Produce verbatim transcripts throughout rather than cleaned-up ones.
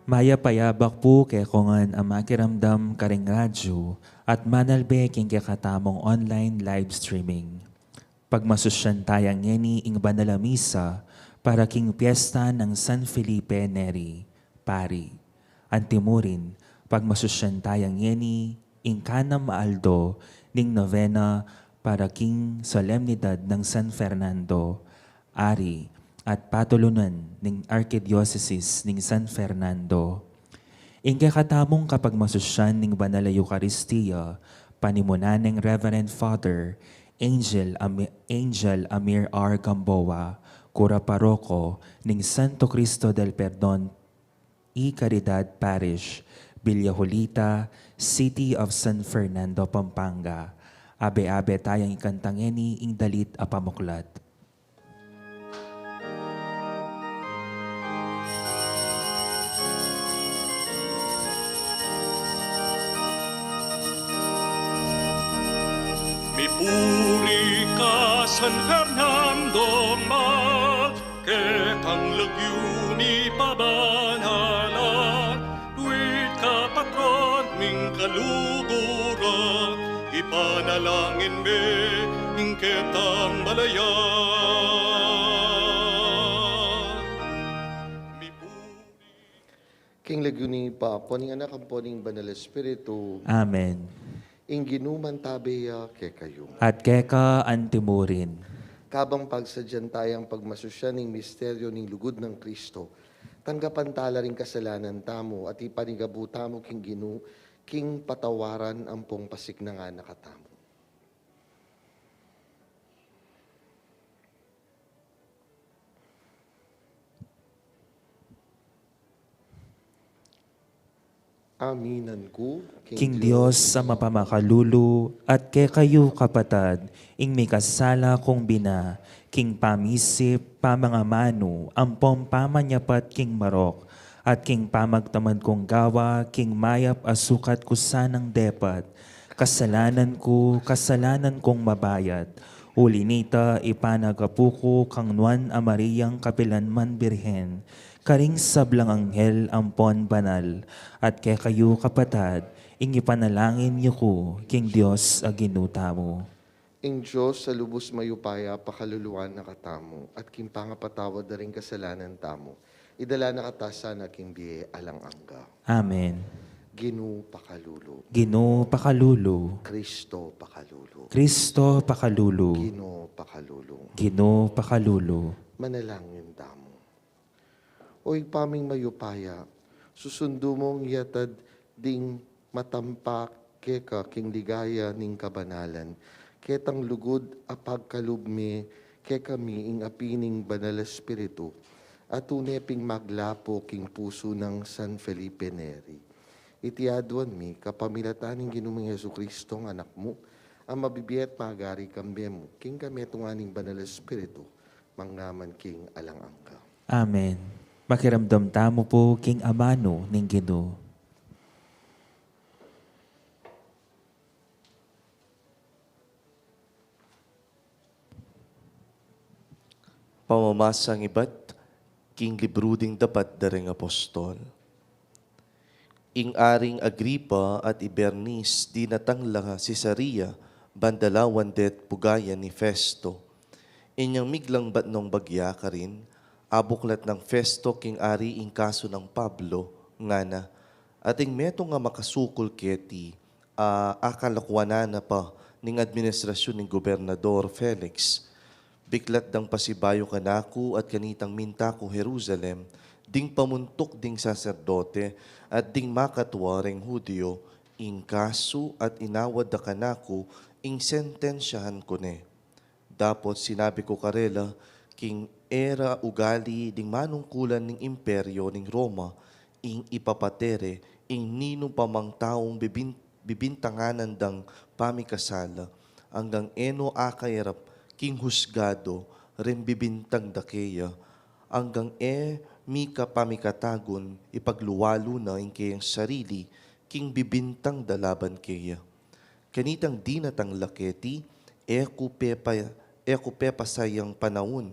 Mayap a yabak pu kekongan a makiramdam karing radyu at manalbe king kekatamung online live streaming. Pagmasusyan taya ngeni ing banal a misa para king piesta nang San Felipe Neri, Pari. Antimurin, pagmasusyan taya ngeni ing kanam a aldo ning novena para king solemnidad nang San Fernando, Ari, at patulunan ning Arkidiosesis ning San Fernando. Ing kekatamung kapagmasusyan ning banal a Eukaristia, panimunan neng Reverend Father Angel Ami-, Angel Amir R. Gamboa, Kura Paroko ning Santo Cristo del Perdon y Caridad Parish, Villa Julita, City of San Fernando, Pampanga. Abe-abe tayang ikanta ngeni ing dalit a pamuklat. Mipuri ka, San Fernando, ma, ketang lagyu mi pabanalan, luid ka patron ming kaluguran, ipanalangin me ing ketang balayan. Mipuri. King lagyu ning Ibpa, ampo ning Anak, ampo ning Banal Espiritu. Amen. Ing Ginu mantabe ya kekayu. At keka antimurin. Kabang pagsadyan tayang pagmasusyan ning misteryo ning lugud nang Kristo, tanggapan tala ring kasalanan tamu at ipanigabu tamu king Ginu, king patawaran ampong pasiknangan na katamu. Aminan ku king Dios a mapamakalulu, at kekayu, kapatad, ing mikasala kung bina, king pamisip, pamangamanu, ampong pamanyapat king marok, at king pamagtamad kung gawa, king mayap a sukat ku sanang depat, kasalanan ku, kasalanan kung mabayat. Uli nita, ipanagapu ku kang Nuan a Mariang kapilanman Birhen, karing sablang anghel ampon banal, at kekayu, kapatad, ing ipanalangin yu ku king Dios a Ginu tamu. Ing Dios a lubus mayupaya pakaluluan na katamu, at king pangapatawad da ring kasalanan tamu, idala na kata sana king bie alang angga. Amen. Ginu pakalulu. Ginu pakalulu. Kristo pakalulu. Kristo pakalulu. Ginu pakalulu. Ginu pakalulu. Manalangin tamu. O Ibpa ming mayupaya, susundu mung yatad ding matampak keka king ligaya ning kabanalan, ketang lugud a pagkalub me kekami ing api ning Banal Espiritu, a tune ping maglapo king pusu nang San Felipe Neri. Iti aduan mi kapamilatan ning Ginu ming Jesucristo, a Anak mu, a mabibie at magari kambe mu, king kametungan ning Banal Espiritu, mangga man king alang angga. Amen. Makiramdam tamu pu king amanu ning Ginu. Pamamasang ibat king libru ding Dapat da ring Apostol. Ing Aring Agripa at i Bernice dinatang la Cesarea, ban dalawan det pugayan ni Festo. Inyang miglang batnong bagya karin, abuklat nang Festo king ari ing kasu nang Pablo, ngana, ating metung a makasukul keti, a akalakuanan na pa ning administrasyun ning Gobernador Felix. Biklat dang pasibayu kanaku at kanitang minta ku Jerusalem, ding pamuntuk ding saserdote at ding makatua reng Judio, ing kasu at inawad da kanaku ing sentensyahan ku ne. Dapot sinabi ku karela, king e ra ugali ding manungkulan ning Imperio ning Roma, ing ipapate re ing ninu pa mang taung bibin-, bibintanganan dang pamikasala, anggang e no akairap king husgado reng bibintang da keya, anggang e mika pamikatagun ipagluwalu na ing keyang sarili king bibintang da laban keya. Kanitang dinatang la keti, e ku pepa-, e ku pepasayang panaun.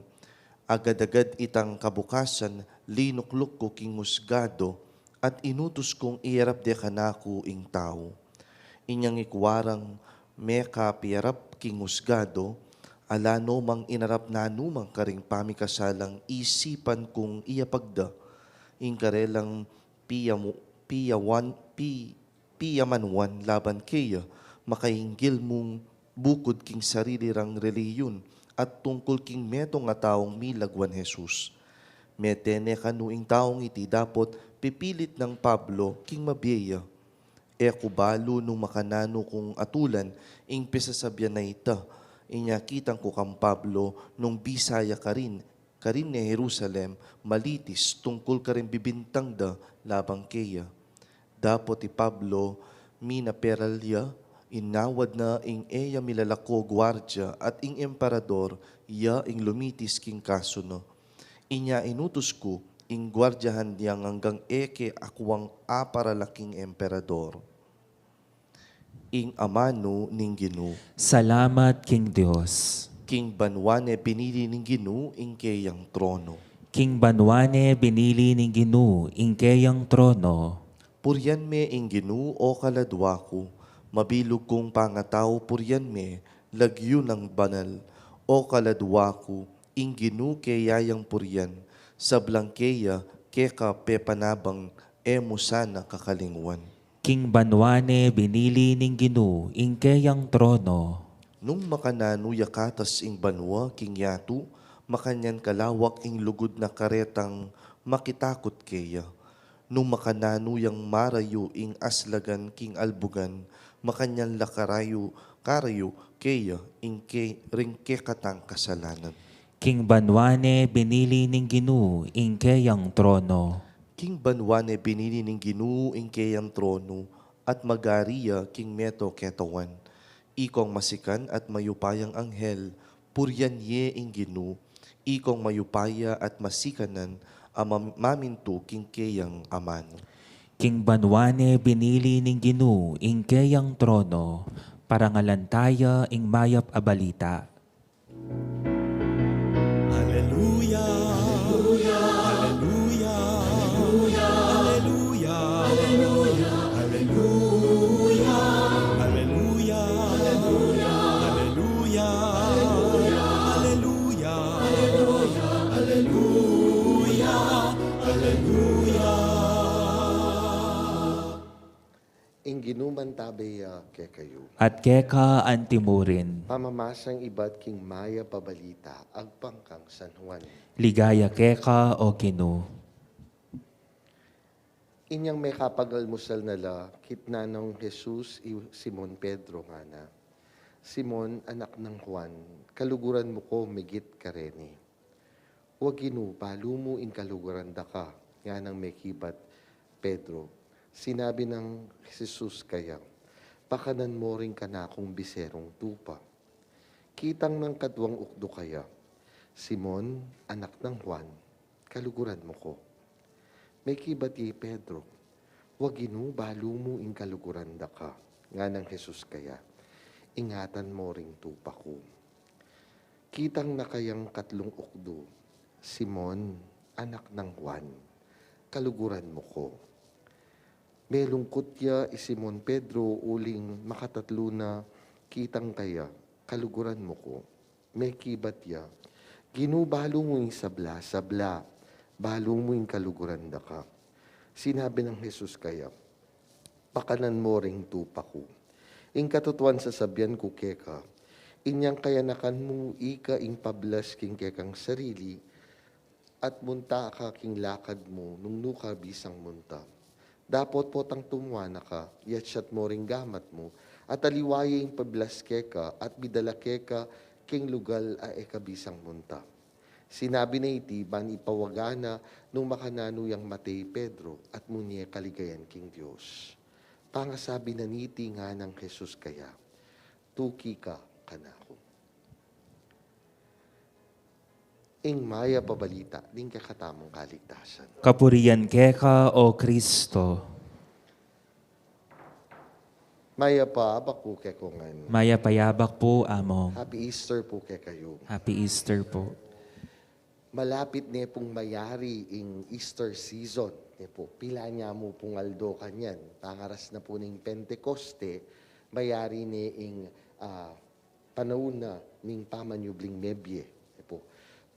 Agad-agad itang kabukasan, linukluk ku king husgado, At inutus kung iarap de kanaku ing tau. Inyang ikua rang mekapiarap king husgado, ala no mang inarap nanu man karing pamikasalang isipan kung iyapag da, ing karelang piyamu-, piyawan, pi-, piyamanuan laban keya, makainggil mung bukud king sarili rang relihiyun, at tungkul king metung a taung milagwan Jesus. Mete ne kanu ing taung iti dapot pipilit nang Pablo king mabie ya. E ku balu nung makananu kung atulan ing pisasabian a ita. Inya kitang ku kang Pablo nung bisa ya karin, karin ne Jerusalem, malitis tungkul karing bibintang da laban keya. Dapot i Pablo, minaperal ya, inawad na ing e ya milalako guardia at ing emperador ya ing lumitis king kasu na. Inya inutus ku ing guardiahan yang anggang e ke akuang aparala king emperador. Ing amanu ning Ginu. Salamat king Dios. King banua ne binili ning Ginu ing keyang trono. King banua ne binili ning Ginu ing keyang trono. Purian me ing Ginu, o kaladua ku, mabilug kung pangatau purian me, lagyu nang banal, o kaladua ku, ing Ginu keya yang purian, sablang keya keka pepanabang, e mu sana kakalingwan. King banua ne binili ning Ginu ing keyang trono. Nung makananu ya katas ing banua king yatu, makanyan kalawak ing lugud na karetang makitakut keya. Nung makananu yang marayu ing aslagan king albugan, makanyan la karayu, karayu keya ing ke-, ring kekatang kasalanan. King banua ne binili ning Ginu ing keyang trono. King banua ne binili ning Ginu ing keyang trono, at magari ya king meto ketawan. Ikong masikan at mayupayang anghel, purian ye ing Ginu, ikong mayupaya at masikanan a mam-, mamintu king keyang amanu. King banua ne binili ning Ginu ing keyang trono, parangalan taya ing mayap a balita. Aleluya, aleluya, aleluya, aleluya, aleluya, aleluya, aleluya, aleluya, aleluya. Ing Ginu mantabe ya kekayu. At keka antimurin. Pamamasang ibat king mayap a balita agpang kang San Juan. Ligaya keka, o Ginu. Inyang mekapagalmusal na la, kitnan nang Jesus i Simon Pedro, ngana, Simon, anak nang Juan, kaluguran mu ko migit kareni? Wa, Ginu, balu mu ing kaluguran da ka, nganang mekibat Pedro. Sinabi nang Jesus kaya, pakanan mo ring kanakung biserung tupa. Kitang nang kaduang ukdu kaya, Simon, anak nang Juan, kaluguran mu ko? Mekibat ya i Pedro, wa, Ginu, balu mu ing kaluguran da ka, nganang Jesus kaya, ingatan mo ring tupa ku. Kitang na kayang katlung ukdu, Simon, anak nang Juan, kaluguran mu ko? Melungkut ya i Simon Pedro uling makatatlu na kitang kaya, kaluguran mu ko? Mekibat ya, Ginu, balu mu ing sabla, sabla, balu mu ing kaluguran da ka. Sinabi nang Jesus kaya, pakanan mo ring tupa ku. Ing katutuan sasabian ku keka, inyang kayanakan mu ika ing pablas king kekang sarili, at munta ka king lakad mu nung nu ka bisang munta. Dapot potang tumua na ka, yatsat mo ring gamat mu, at aliwa ya ing pablas keka, at midala keka king lugal a e ka bisang munta. Sinabi na iti ban ipawaga na nung makananu yang mate i Pedro, at munye kaligayan king Dios. Pangasabi na niti, nganang Jesus kaya, tuki ka kanaku. Ing mayap a balita ning kekatamung kaligtasan. Kapurian keka, o Kristo. Mayap a abak pu kekongan. Mayap a abak pu, Among. Happy Easter pu kekayu. Happy Easter pu. Malapit ne pung mayari ing Easter season, ne pu. Pila ne mu pung aldo kanyan, pangaras na pu ning Pentecoste, mayari ne ing, ah, panaun na ning pamanyubling mebie, ne pu.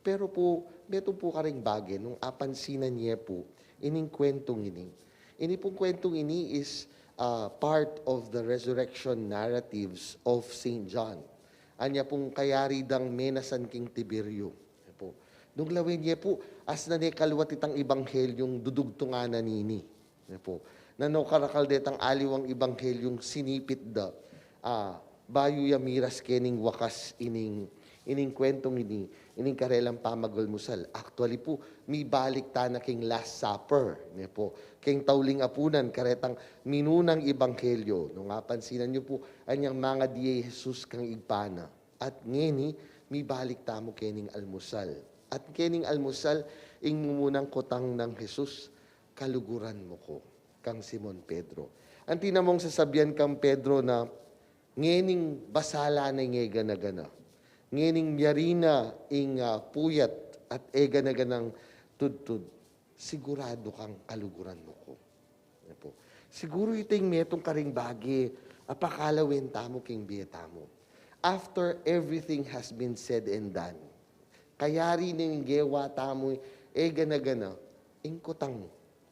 Pero pu, metung pu karing bage, nung apansinan ye pu ining kuentong ini. Ini pung kuentong ini is, ah, part of the resurrection narratives of Saint John. Anya pung kayari dang menasan king Tiberio, ne pu. Nung lawen ye pu, asna ne kaluat itang ebanghelyung dudugtungan na nini, ne pu. Nanu karakal detang aliwang ebanghelyung sinipit da, ah, bayu ya miras kening wakas ining, ining kuentong ini, ining karelang pamagalmusal. Actually pu, mibalik tana king Last Supper, ne pu. King tauling apunan, karetang minunang ebanghelyo. Nung apansinan yu pu, anyang mangadi i Jesus kang Ibpa na. At ngeni, mibalik tamu kening almusal. At kening almusal, ing mumunang kutang nang Jesus, "Kaluguran mu ku," kang Simon Pedro. Anti na mung sasabian kang Pedro na, "Ngening basala na ing e gana-gana. Ngening miyari na ing, ah, puyat at e gana-ganang tudtud. Siguradu kang kaluguran mu ku." Ne pu. Siguru ita ing metung karing bage a pakalawen tamu king bie tamu. After everything has been said and done, kayari ning gewa tamu e gana-gana, ing kutang,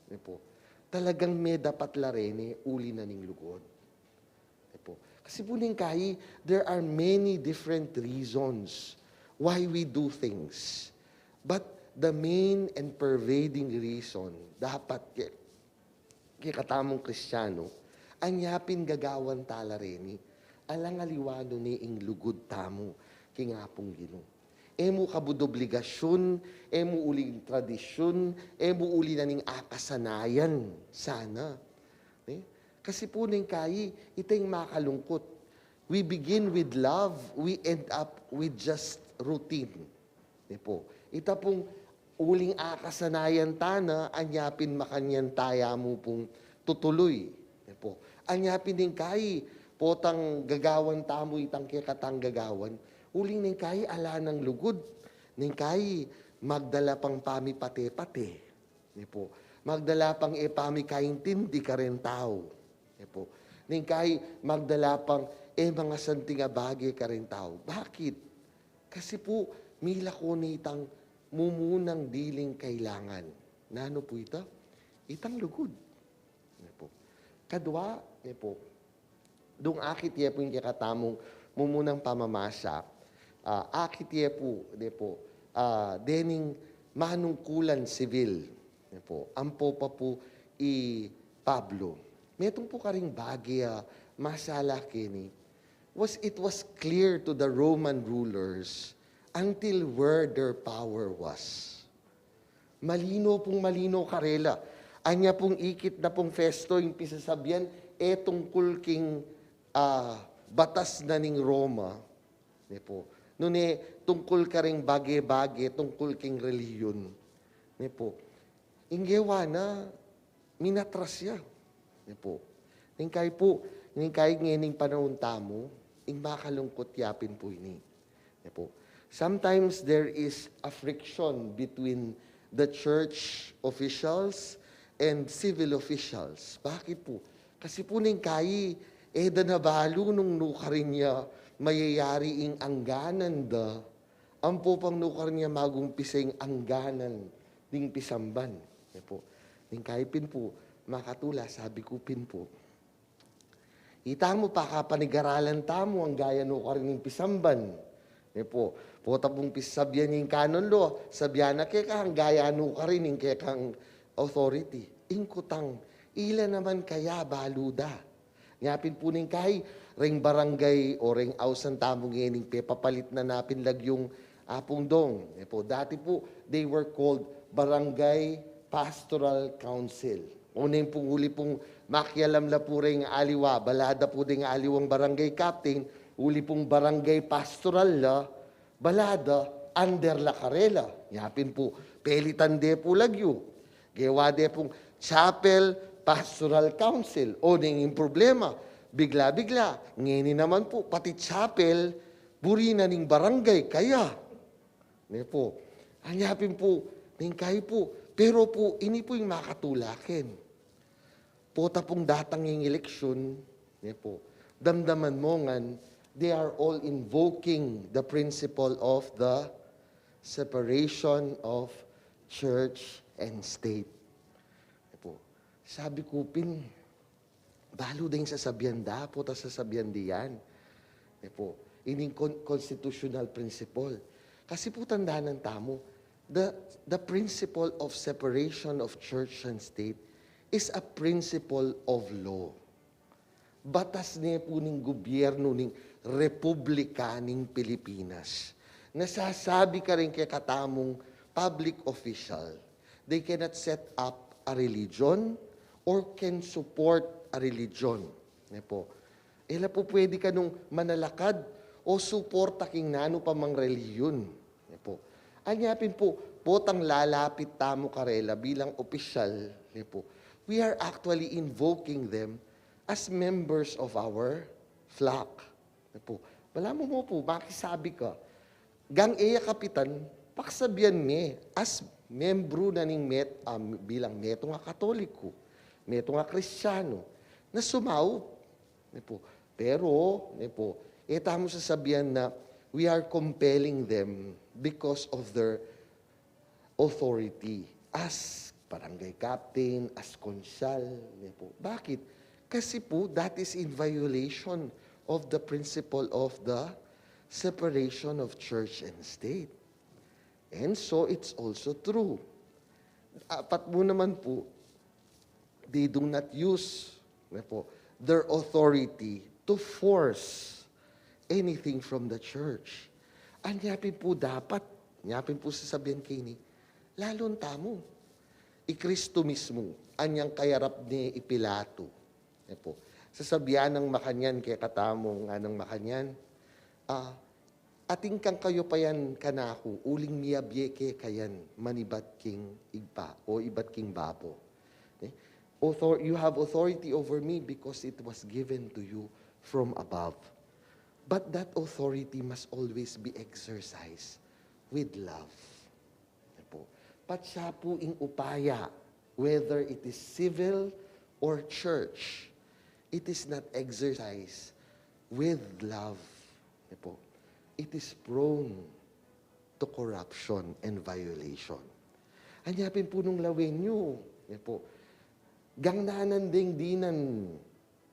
ne pu, talagang medapat la reni uli na ning lugud. Ne pu. Kasi pu ning kai, there are many different reasons why we do things. But the main and pervading reason, dapat ke, kekatamung Kristiano, anya pin gagawan ta la reni, alang aliwa nu ne ing lugud tamu king Apung Ginu. E mu kabud obligasyun, e mu uling tradisyun, e mu uli na ning akasanayan sana. Ne? Kasi pu ning kai, ita ing makalungkut. We begin with love, we end up with just routine. Ne pu. Ita pung uling akasanayan tana, anya pin makanyan taya mu pung tutuluy. Ne pu. Anya pin ning kai, potang gagawan tamu itang kekatang gagawan. Uling ning kai, ala nang lugud. Ning kai, magdala pang pamipate-pate. Ne pu. Magdala pang e pamikaintindi karing tau. Ne pu. Ning kai, magdala pang e mangasanting a bage karing tau. Bakit? Kasi pu, milako ne itang mumunang diling kailangan. Nanu pu ita? Itang lugud. Ne pu. Kadua, ne pu, dung akit ye pu ing kekatamung mumunang pamamasa, ah, akit ye pu, ne pu, ah, dening manungkulan sibil, ne pu, ampo pa pu i Pablo. Metung pu karing bage a masala keni. Was, it was clear to the Roman rulers until where their power was. Malino pung malino karela. Anya pung ikit na pung Festo ing pisasabian, e tungkul king, ah, batas na ning Roma. Ne pu. Nune tungkul karing bage-bage, tungkul king relihiyon. Ne pu. Ing gewa na, minatras ya. Ne pu. Ning kai pu, ning kai ngening panaun tamu, ing makalungkut ya pin pu ini. Ne pu. Sometimes there is a friction between the church officials and civil officials. Bakit pu? Kasi pu ning kai, e da na balu nung nukarin ya mayayari ing angganan da, ampo pang nukarin ya magumpisa ing angganan ding pisamban. Ne pu. Ning kai pin pu, makatula, sabi ku pin pu, itamu, pakapanigaralan tamu anggaya nukarin ing pisamban. Ne pu. Pota pung pisabian ing canon law, sabian na keka anggaya nukarin ing kekang authority. Ing kutang, ila naman kaya balu da? Nya pin pu ning kai, ring barangay o ring ausan tamu ngening pepapalit na napin lagyung Apung Dong. Ne pu, dati pu, they were called Barangay Pastoral Council. O neng pung uli pung makialam la pu ring aliwa, bala da pu ding aliwang barangay captain, uli pung barangay pastoral la, bala da, under la karela. Nya pin pu, pelitan de pu lagyu. Gewa de pung Chapel Pastoral Council. O neng ing problema, bigla-bigla, ngeni naman pu, pati chapel, buri na ning barangay kaya. Ne pu. Anya pin pu, ningkayu pu, pero pu, ini pu ing makatulaken. Pota pung datang ing eleksyon, ne pu, damdaman mu ngan, they are all invoking the principle of the separation of church and state. Ne pu, sabi ku pin, balu deng sasabian da, pota sasabian diyan. Ne pu, ining con-, constitutional principle. Kasi pu tandanan tamu, the, the principle of separation of church and state is a principle of law. Batas ne pu ning gubyernu ning Republika ning Pilipinas. Nasasabi karing kekatamung public official, they cannot set up a religion or can support a religion. Ne pu. E la pu pwede kanung manalakad o suporta king nanu pa mang relihiyon. Ne pu. Anya pin pu, potang lalapit tamu karela bilang opisyal, ne pu, we are actually invoking them as members of our flock. Ne pu. Balamu mu pu, makisabi ka. Gang e ya kapitan, paksabian me, as membru na ning met-, ah, bilang metung a Katoliku, metung a Kristiyanu, na sumaup. Ne pu. Pero, ne pu, e tamu sasabian na we are compelling them because of their authority as barangay captain, as konsal, ne pu. Bakit? Kasi pu, that is in violation of the principle of the separation of church and state. And so, it's also true. Apat mu naman pu, they do not use, ne pu, their authority to force anything from the church. Anya pin pu dapat, anya pin pu sasabian keni, lalung tamu. I Kristu mismu, anyang kayarap ne i Pilato. Ne pu. Sasabian nang makanyan kekatamu, nganang makanyan, ah, atin kang kayupayan kanaku, uling miyabie ke kayan manibat king Ibpa o ibat king babo. Ne? Author-, you have authority over me because it was given to you from above. But that authority must always be exercised with love. Ne pu. Patsa pu ing upaya, whether it is civil or church, it is not exercised with love. Ne pu. It is prone to corruption and violation. Anya pin pu nung lawen yu, ne pu, gangnanan deng dinan,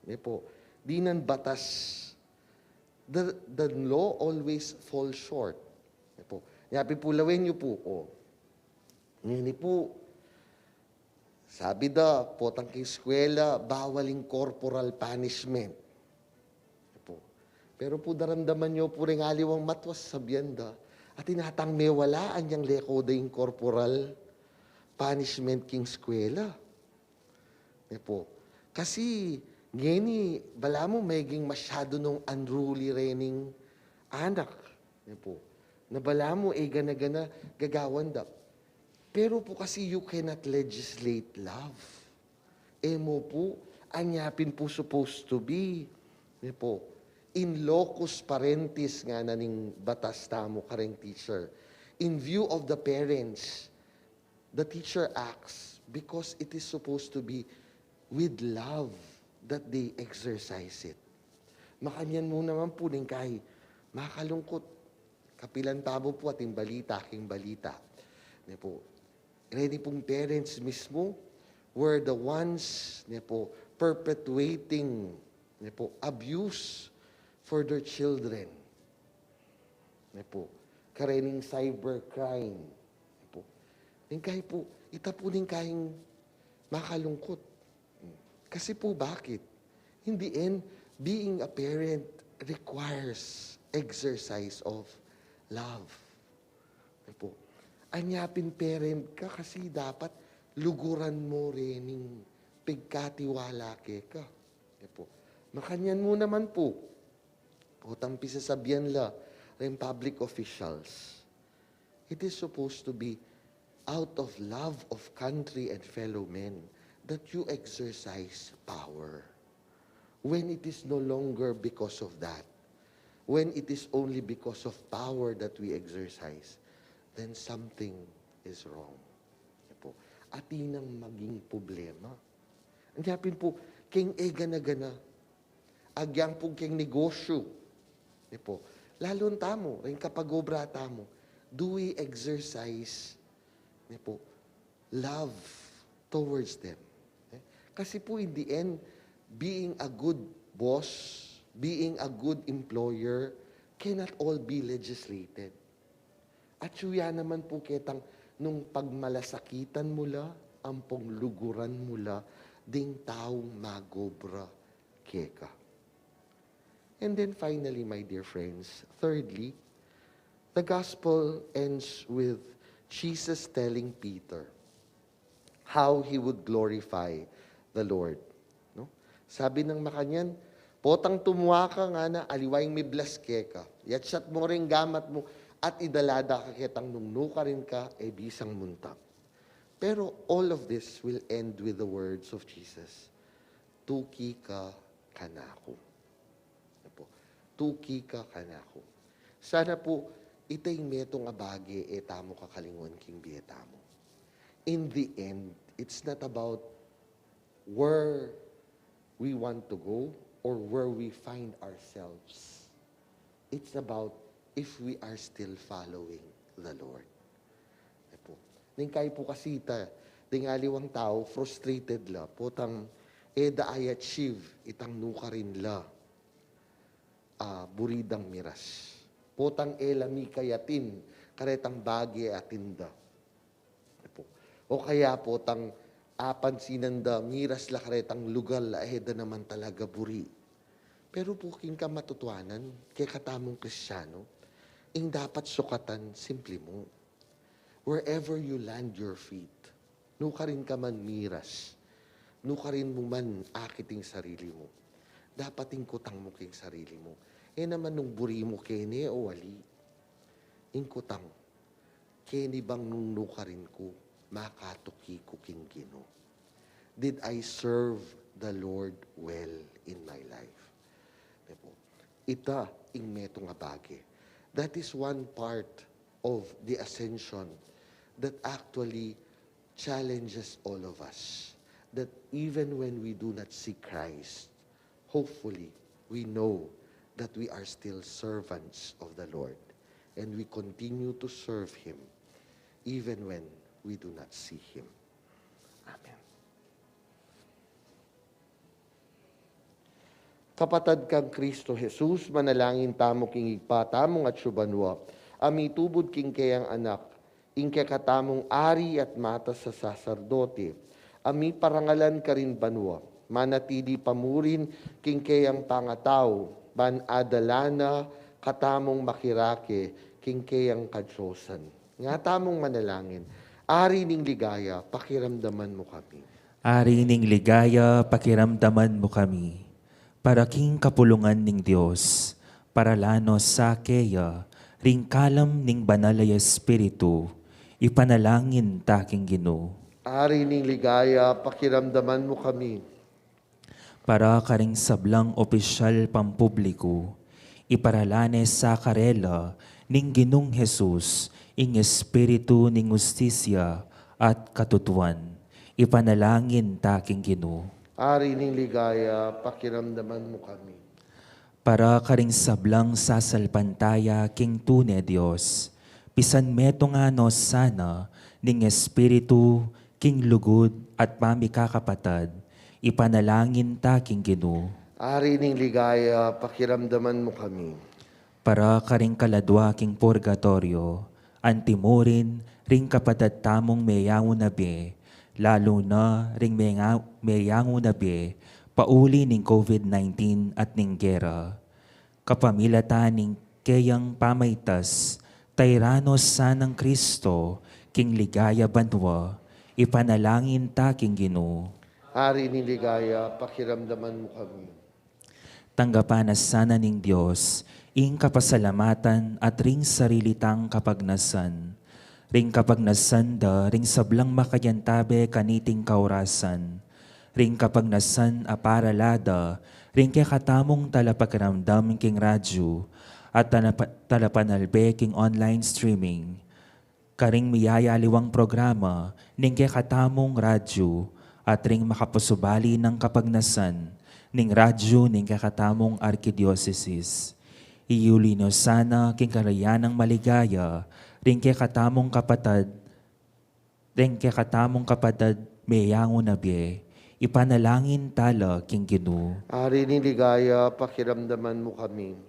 ne pu, dinan batas, the, the law always falls short. Ne pu. Anya pin pu lawen yu pu, o. Ngeni pu, sabi da, potang king eskwela, bawal ing corporal punishment. Ne pu. Pero pu, daramdaman yu pu ring aliwang matwa, sasabian da, atin atang mewalaan yang leko da ing corporal punishment king eskwela. Ne pu. Kasi, ngeni, balamu meging masyadu nung unruly rening anak. Ne pu. Na balamu, e gana-gana gagawan da. Pero pu kasi, you cannot legislate love. E mu pu, anya pin pu supposed to be. Ne pu. In locus parentis ngana ning batas tamu kareng teacher. In view of the parents, the teacher acts because it is supposed to be with love that they exercise it. Makanyan mu naman pu ningkayi, makalungkut. Kapilan tamu pu ating balita, king balita. Ne pu. Reni pung parents mismu were the ones, ne pu, perpetuating, ne pu, abuse for their children. Ne pu. Karening cybercrime. Ne pu. Ningkayi pu, ita pu ningkaying makalungkut. Kasi pu, bakit? In the end, being a parent requires exercise of love. Ne pu. Anya pin parent ka kasi dapat luguran mu rening pigkatiwala keka. Ne pu. Makanyan mu naman pu. Potang pisasabian la reng public officials. It is supposed to be out of love of country and fellow men that you exercise power. When it is no longer because of that, when it is only because of power that we exercise, then something is wrong. Yan po. Atin nang maging problema. Anya pin po, keng e gana-gana, agyang po keng negosyu. Yan po. Lalo tamu, ring kapag-obra tamu, do we exercise, yan po, love towards them? Eh, kasi po, in the end, being a good boss, being a good employer, cannot all be legislated. At suya naman po ketang nung pagmalasakitan mu la, ampong luguran mu la ding taung mag-obra keka. And then finally, my dear friends, thirdly, the gospel ends with Jesus telling Peter how he would glorify the Lord. No? Sabi nang makanyan, "Potang tumua ka," ngana, "aliwa ing miblas keka. Yatsat mu ring gamat mu at idala da ka ketang nung nukarin ka, e bisang munta." Pero all of this will end with the words of Jesus, "Tuki ka kanaku." Yan po. "Tuki ka kanaku." Sana po, ita ing metung a bage e tamu kakalingwan king bie tamu. In the end, it's not about where we want to go or where we find ourselves. It's about if we are still following the Lord. Yan po. Ning kayi po kasi ita, ding aliwang tau, frustrated la. Potang e da i-achieve itang nukarin la, ah, buri dang miras. Potang e la mikayatin karetang bage a atin da. Yan po. O kaya potang apansinan da, miras la karetang lugal a e da naman talaga buri. Pero po king kamatutuanan, kekatamung Kristiano, ing dapat sukatan, simpli mu. Wherever you land your feet, nukarin ka man miras, nukarin mu man akit ing sarili mu, dapat ing kutang mu king sarili mu, e naman nung buri mu keni o ali. Ing kutang, keni bang nung nukarin ku, makatuki ku king Ginu? Did I serve the Lord well in my life? Yan po. Ita ing metung a bage. That is one part of the ascension that actually challenges all of us. That even when we do not see Christ, hopefully, we know that we are still servants of the Lord, and we continue to serve Him even when we do not see Him. Amen. Kapatad kang Kristo Jesus, manalangin tamu king Ibpa tamung atsu banua, a mitubud king keyang Anak, ing kekatamung Ari at matas a saserdote, a miparangalan karin banua, manatili pa murin king keyang pangatau, ban adala na katamung makirake king keyang kadiosan. Nga tamung manalangin. Ari ning ligaya, pakiramdaman mu kami. Ari ning ligaya, pakiramdaman mu kami. Para king kapulungan ning Dios, paralanos sa keya, ring kalam ning Banal a Espiritu, ipanalangin ta king Ginu. Ari ning ligaya, pakiramdaman mu kami. Para karing sablang opisyal pampubliku, iparalanes sa karela ning Ginung Jesus, ing Espiritu ning hustisya at katutuan, ipanalangin ta king Ginu. Ari ning ligaya, pakiramdaman mu kami. Para karing sablang sasalpantaya king tune Dios, pisan metung no sana ning Espiritu king lugud at pamikakapatad, ipanalangin ta king Ginu. Ari ning ligaya, pakiramdaman mu kami. Para karing kaladua king purgatoryo, anti murin ring kapatad tamung meyangu na bie, lalu na ring menga-, meyangu na bie pauli ning COVID nineteen at ning gera. Kapamilatan ning keyang pamaitas, tayran no sanang Kristo king ligaya banua, ipanalangin ta king Ginu. Ari ning ligaya, pakiramdaman mu kami. Tanggapan na sana ning Dios ing kapasalamatan at ring sarili tang kapagnasan, ring kapagnasan da ring sablang makayantabe kaniting kaurasan, ring kapagnasan a parala da ring kekatamung talapakiramdam king radyu at talapa-, talapanalbe king online streaming. Karing miyayaliwang programa ning kekatamung radyu at ring makapasubali nang kapagnasan ning radyu ning kekatamung arkidiosesis. Iyuli na sana king karayan nang maligaya ring kekatamung kapatad, ring kekatamung kapatad meyangu na bie, ipanalangin tala king Ginu. Ari ning ligaya, pakiramdaman mu kami.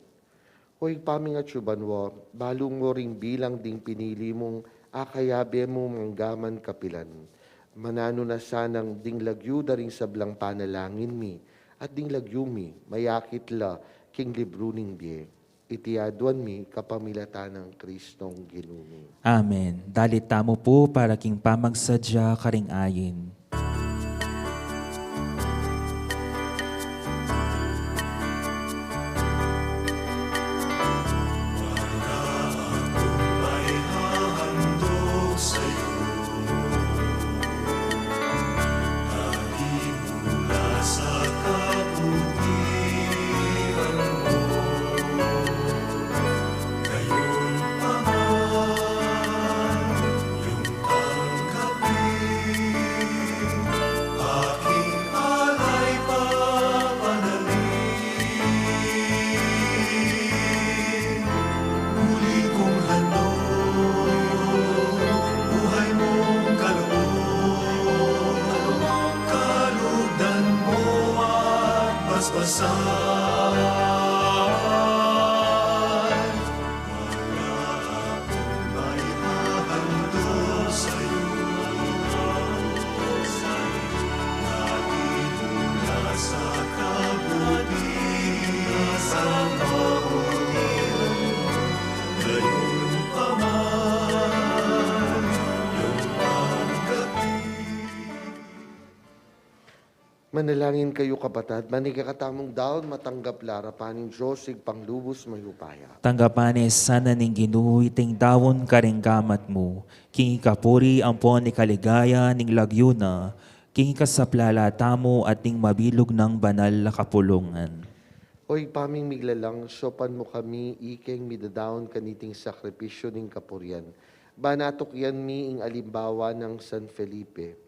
O Ibpa ming atsu banua, balu mu ring bilang ding pinili mung akayabe mu manggaman kapilan. Mananu na sanang ding lagyu da ring sablang panalangin mi, at ding lagyu mi mayakit la king libru ning bie. Iti aduan mi kapamilatan nang Kristong Ginu mi. Amen. Dalit tamu pu para king pamagsadya karing ayin. Manalangin kayu, kapatad, ban ing kekatamung daun matanggap la arapan ning Dios Ibpang lubus mayupaya. Tanggapan na sana ning Ginu iting daun karing gamat mu, king ikapuri ampon ikaligaya ning lagyu na, king ikasaplala tamu at ning mabilug nang banal a kapulungan. O Ibpa ming miglalang, saupan mu kami ikeng midadaun kaniting sakripisyu ning kapurian, ban atukyan mi ing alimbawa nang San Felipe.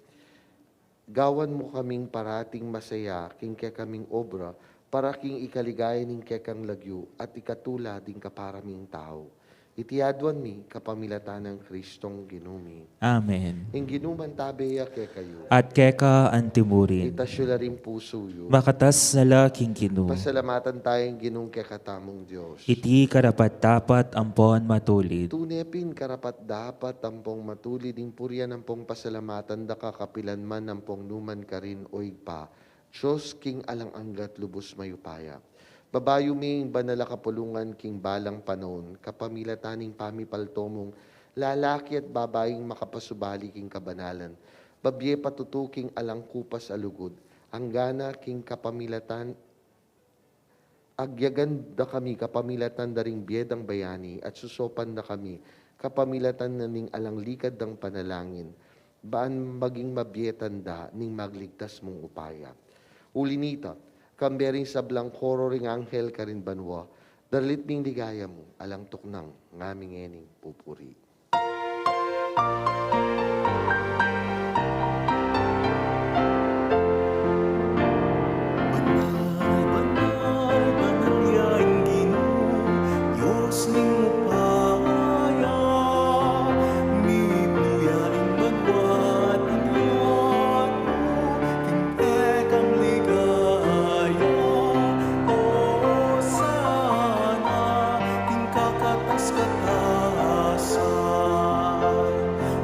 Gawan mu kaming parating masaya king kekaming obra, para king ikaligaya ning kekang lagyu at ikatula ding kapara ming tau. Iti aduan mi kapamilatan nang Kristong Ginu mi. Amen. Ing Ginu mantabe ya kekayu. At keka anti mu rin. Itas yu la ring pusu yu. Makatas na la king Ginu. Pasalamatan taya ing Ginung kekatamung Dios. Iti karapat-dapat ampon matulid. Tune pin karapat-dapat ampong matulid ing purian ampong pasalamatan da ka kapilan man ampong numan karin, o Ibpa, Dios king alang angga at lubus mayupaya. Babayu mi ing banal a kapulungan king balang panaun, kapamilatan ning pamipalto mung lalaki at babaing makapasubali king kabanalan, babie patutu king alang kupas a lugud, anggana king kapamilatan Agyagan da kami kapamilatan da ring bie dang bayani, at susaupan da kami kapamilatan na ning alang likad dang panalangin, ban maging mabie tanda ning magligtas mung upaya. Uli nita, kambe ring sablang koro ring anghel karin banua, daralit ming ligaya mu, alang tuknang ngaming ngening pupuri. Banal, banal, banal ya ing Ginu, Dios ning upaya, mibie ya ing banua at ing yatu, king kekang ligaya, Hosana, king kakatas-katasan.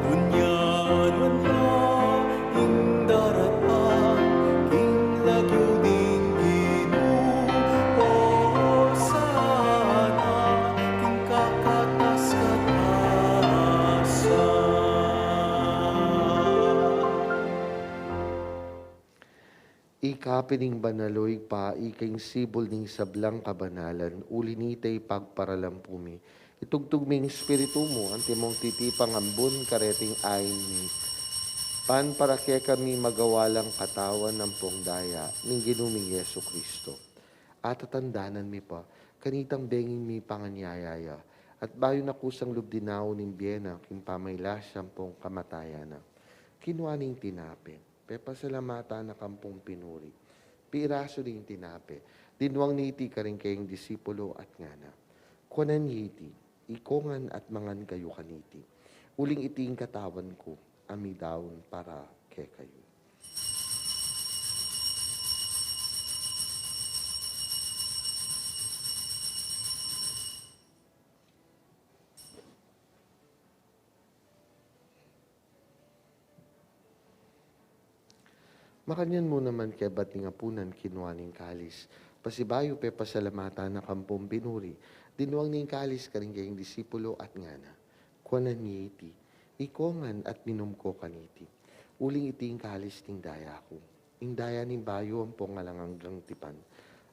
Unya, unya, ing daratang, king lagyu ning Ginu, Hosana, king kakatas-katasan. Ika pin ing banal, o Ibpa, ika ing sibul ning sablang kabanalan, uli nita ipagparalampu mi. Itugtug mi ing Espiritu mu, antimong titipang ambun kareting ain mi. Ban para kekami magawa lang katawan ampong daya ning Ginu ming Jesucristo. Atatandanan mi pa, kanitang benging mipanganyaya ya, At bayu na kusang lub dinaun ing bie na king pamailas ampong kamatayan na, kinua ne ing tinape, pepasalamatan na kampong pinuri, pirasu ne ing tinape, dinuang ne iti karing kayang disipulu at ngana: Kuanan ye iti, ikongan at mangan kayu kaniti, uling iti ing katawan ku, a midaun para kekayu. Makanyan mu naman kebat ning apunan, kinua ne ing kalis, pasibayu pepasalamatan na kampong pinuri, dinuang ne ing kalis karing kayang disipulu at ngana: Kuanan ye iti, ikongan at minum ko kaniti, uling iti ing kalis ning daya ku, ing daya ning bayu ampong alang anggang tipan,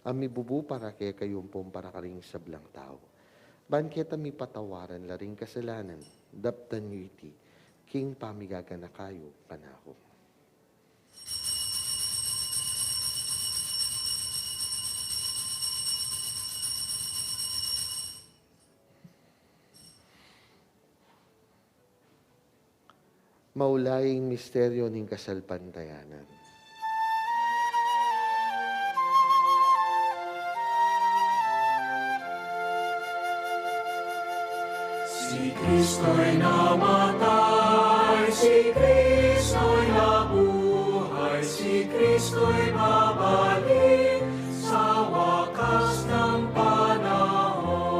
a mibubu para kekayu ampong para karing sablang tau, ban keta mipatawaran la ring kasalanan. Daptan yu iti king pamigaganaka yu kanaku. Maulaing misteryo ning kasalpantayanan. Si Kristo'y namatay, si Kristo'y nabuhay, si Kristo'y babalik sa wakas ng panahon.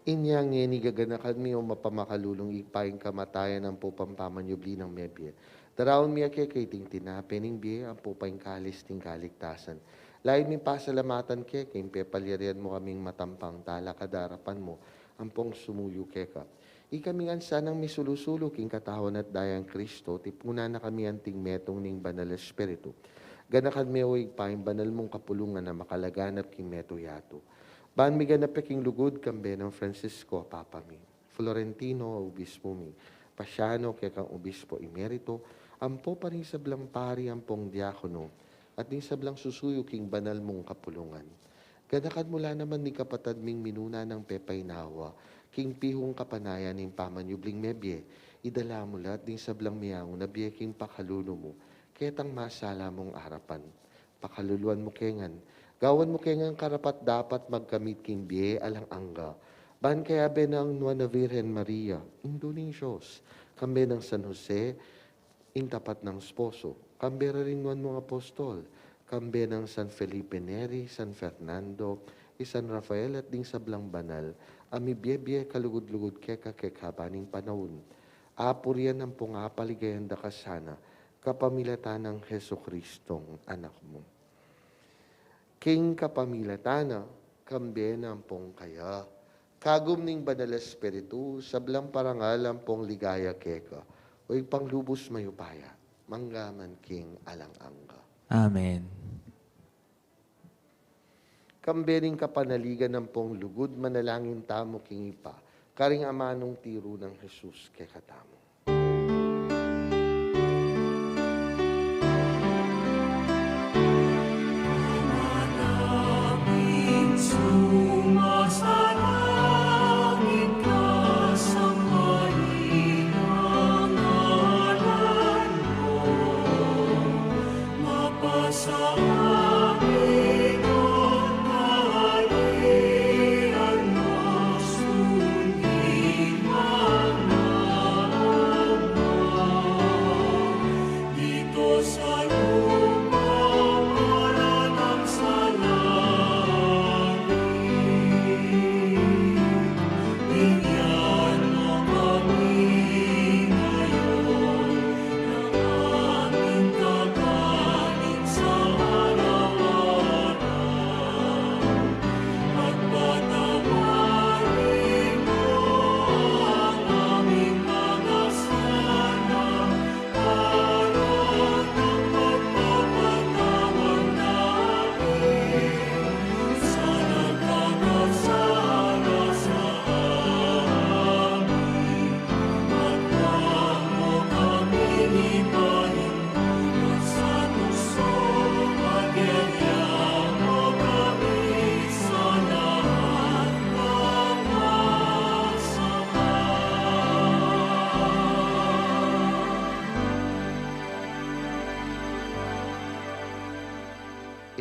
Inya ngeni gaganakan mi o mapamakalulung Ibpa ing kamatayan ampo pampamanyubli nang mebie. Daraun mi keka iting tinape ning bie ampo pa ing kalis ning kaligtasan. Lalu ming pasalamatan keka ing pepalyarian mu kaming matampang talakad king arapan mu ampong sumuyu keka. Ikami ngan sanang misulu-sulu king katawan at dayang Kristo, tipunan na kami anting metung ning Banal Espiritu. Ganakan me o Ibpa ing banal mung kapulungan a makalaganap king metung yatu. Ban miganap ya king lugud kambe nang Francisco a Papa mi, Florentino a Obispo mi, Pasiano kekang Obispo Emerito, ampo pa ring sablang pari ampong diakono, at ding sablang susuyu king banal mung kapulungan. Ganakan mu la naman ding kapatad ming minuna nang pepainawa king pihung kapanayan ning pamanyubling mebie, idala mu la at ding sablang miyauna bie king pakalulu mu, ketang masala mung arapan. Pakaluluan mu ke ngan, gawan mu ke ngan karapat-dapat magkamit king bie alang angga, ban kayabe nang Nuan a Virgen Maria, Indu ning Dios, kambe nang San Jose, ing tapat nang esposo, kambe ra ring nuan mung apostol, kambe nang San Felipe Neri, San Fernando, i San Rafael at ding sablang banal a mibie-bie kalugud-lugud keka kekaba ning panaun. Apurian ampong apaligayan da ka sana, kapamilatan nang Jesucristong Anak mu. King kapamilatan na, kambe na ampong kaya, kagum ning Banal Espiritu, sablang parangal ampong ligaya keka, o Ibpang lubus mayupaya, mangga man king alang angga. Amen. Kambe ning kapanaligan ampong lugud, manalangin tamu king Ibpa, karing amanung tiru nang Jesus kekatamu.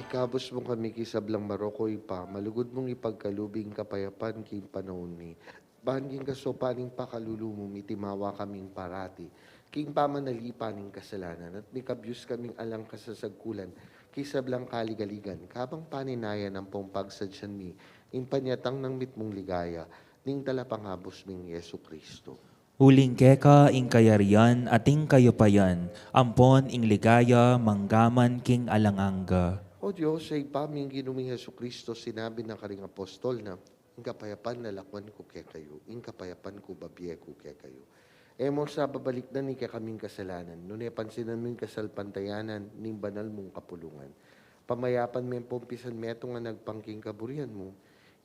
Ikabus mu kami king sablang marok, O Ibpa, malugud mung ipagkalub ing kapayapan king panaun mi. Ban king kasaupan ning pakalulu mu, mitimawa kaming parati king pamanalipan ning kasalanan, at mikabyus kaming alang kasasagkulan king sablang kaligaligan, kabang paninayan ampong pagsadyan mi ing panyatang nang mitmung ligaya ning Talapangabus ming Jesucristo. Uling keka ing kayarian at ing kayupayan, ampon ing ligaya manggaman king alang angga. O Dios, Ibpa ming Ginu ming Jesucristo, sinabi na karing apostol na, "Ing kapayapan lalakwan ku kekayu, ing kapayapan ku babie ku kekayu." E mu sa babalikdan ing kekaming kasalanan, nune pansinan mu ing kasalpantayanan ning banal mung kapulungan. Pamayapan me pung pisan metung a nagpang king kaburian mu,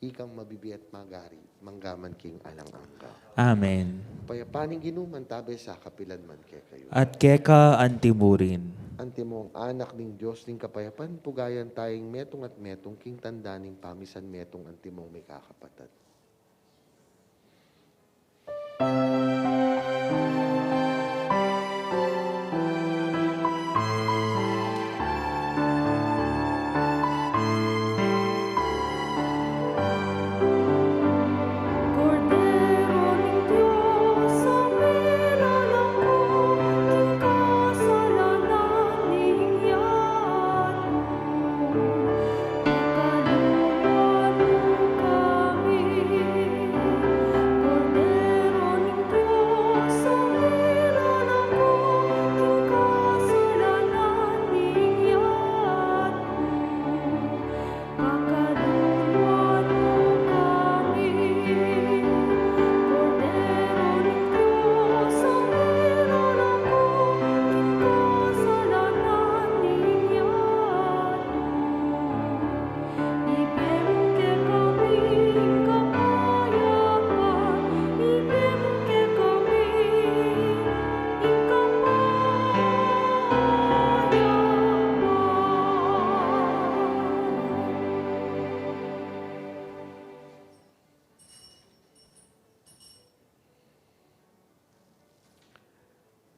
ikang mabibie at magari manggaman king alang angga. Amen. Kapayapan ning Ginu mantabe sa kapilan man kekayu. At keka antimurin. Antimong anak ning Dios ning kapayapan, pugayan taya ing metung at metung king tanda ning pamisan metung antimong mikakapatad.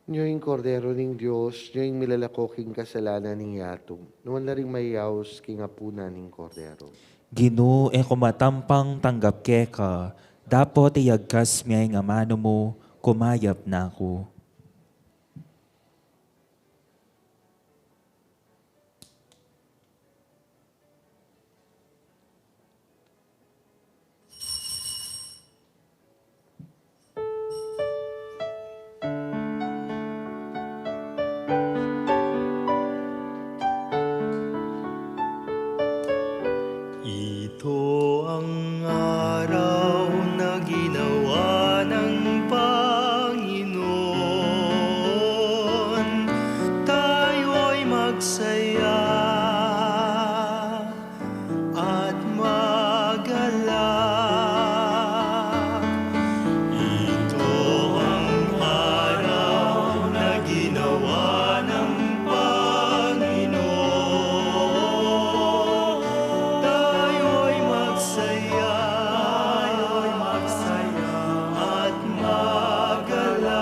Nyo ing Kordero ning Dios, nyo ing milalako king kasalanan ning yatu. Nuan la ring mayaus king apunan ning Kordero. Ginu, e ku matampang tanggap keka, dapot iyagkas mu ing amanu mu, kumayap na ku. Ito ang araw na ginawa ng Panginoon, tayo'y magsaya at magalak. Ito ang araw na ginawa ng Panginoon. Tayo'y magsaya, tayo'y magsaya at magalak.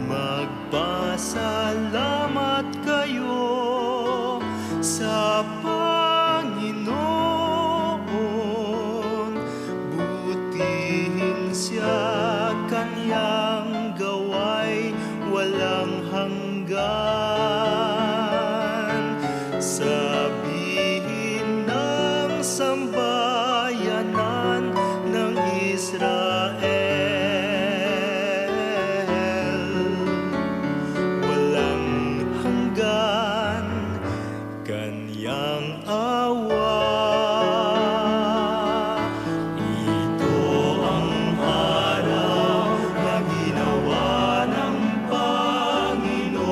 Magpasalamat kayo sa Panginoon, butihin siya, kanyang gawain walang hanggan. Sabihin ng sambayanan ng Israel, walang hanggan kanyang awa. Ito ang araw na ginawa ng Panginoon.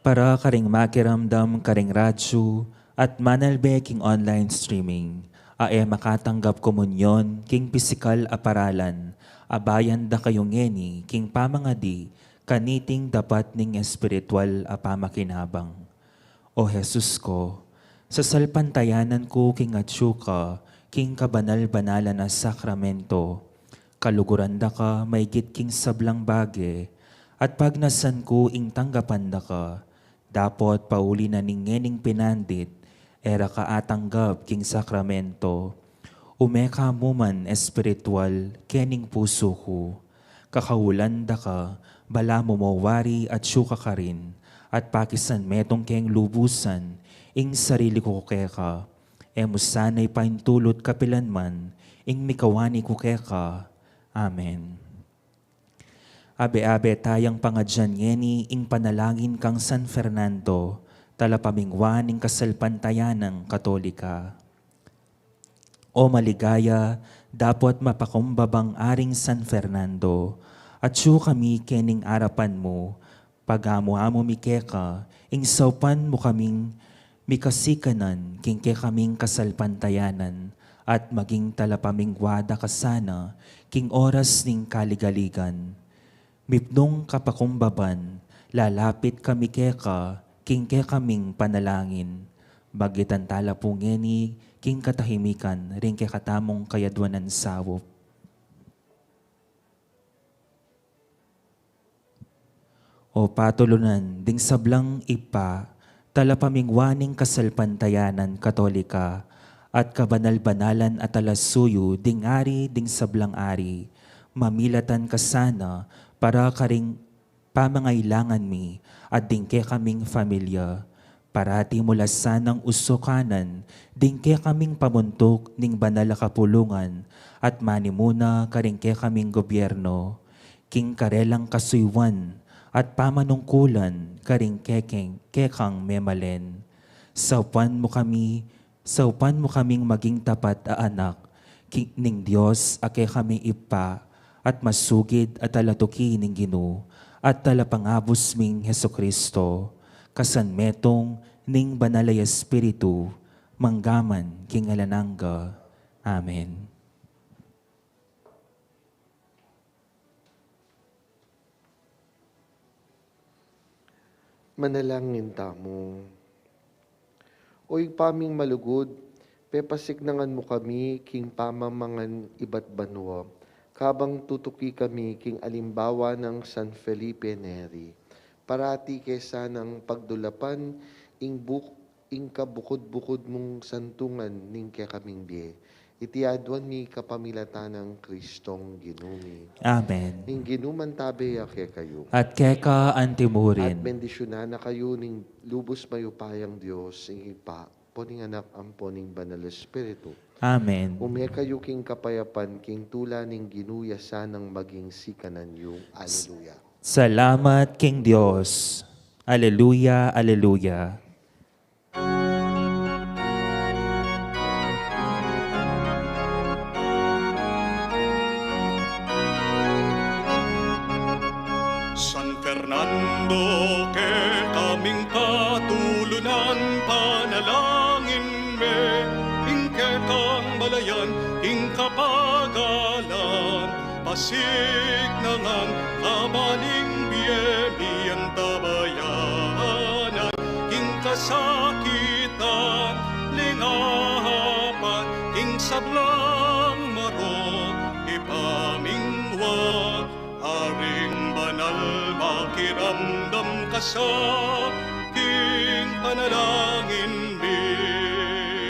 Para karing makiramdam karing radyu at manalbe king online streaming, a e makatanggap komunyon king pisikal a paralan, abayan da kayu ngeni king pamangadi kaniting dapat ning espiritual a pamakinabang. O Jesus ko, sasalpantayanan ku king atyu ka king kabanal-banalan a sakramento, kaluguran da ka maigit king sablang bage, at pagnasan ku ing tanggapan da ka, dapot pauli na ning ngening pinandit, e ra ka atanggap king sakramento. Ume ka mu man espiritual kening pusu ku. Kakaulan da ka, balamu mo wari atyu ka karin, at pakisan metung keng lubusan ing sarili ku keka. E mu sana ipaintulut kapilan man ing mikawani ku keka. Amen. Abe-abe tayang pangadyan ngeni ing panalangin kang San Fernando, talapamingwa ning kasalpantayanang Katolika. O maligaya, dapot mapakumbabang Aring San Fernando, atyu kami kening arapan mu, pagamu-amu mi keka, ing saupan mu kaming mikasikanan king kekaming kasalpantayanan, at maging talapamingwa da ka sana king oras ning kaligaligan. Mipnung kapakumbaban, lalapit kami keka king kekaming panalangin. Magitan tala pu ngeni king katahimikan ring kekatamung kayadwanan saup. O patulunan ding sablang Ibpa, talapamingwa ning kasalpantayanan Katolika, at kabanal-banalan a talasuyu ding ari ding sablang ari, mamilatan ka sana para karing pamangailangan mi at ding kekaming familia. Parati mu la sanang usukanan ding kekaming pamuntuk ning banal a kapulungan at manimuna karing kekaming gobyerno, king karelang kasuyuan at pamanungkulan karing kekeng, kekang memalen. Saupan mu kami, saupan mu kaming maging tapat a anak ki-, ning Dios a kekaming Ibpa, at masugid a talatuki ning Ginu, at talapangabus ming Jesucristo, kasan metung ning Banal a Espiritu, manggaman king alang angga. Amen. Manalangin tamu. O Ibpa ming malugud, pepasiknangan mu kami king pamamangan ibat banua, kabang tutuki kami king alimbawa nang San Felipe Neri. Parati ke sanang pagdulapan ing buk-, ing kabukud-bukud mung santungan ning kekaming bie. Iti aduan mi kapamilatan nang Kristong Ginu mi. Amen. Ing Ginu mantabe ya kekayu. At keka antimurin. At bendisyunan na kayu ning lubus mayupayang Dios, ing Ibpa, ampo ning Anak, ampo ning Banal Espiritu. Amen. Ume kayu king kapayapan, king tula ning Ginu ya sanang maging sikanan yu. Aleluya. Salamat king Dios. Aleluya, aleluya. San Fernando, kekaming patulunan, panalangin me ing kekang balayan, ing kapagalan, pasiknangan, kaban ing bie mi antabayanan, king kasakitan, lingapan, king sablang marok ipamingwa, Aring banal, makiramdam ka sa king panalangin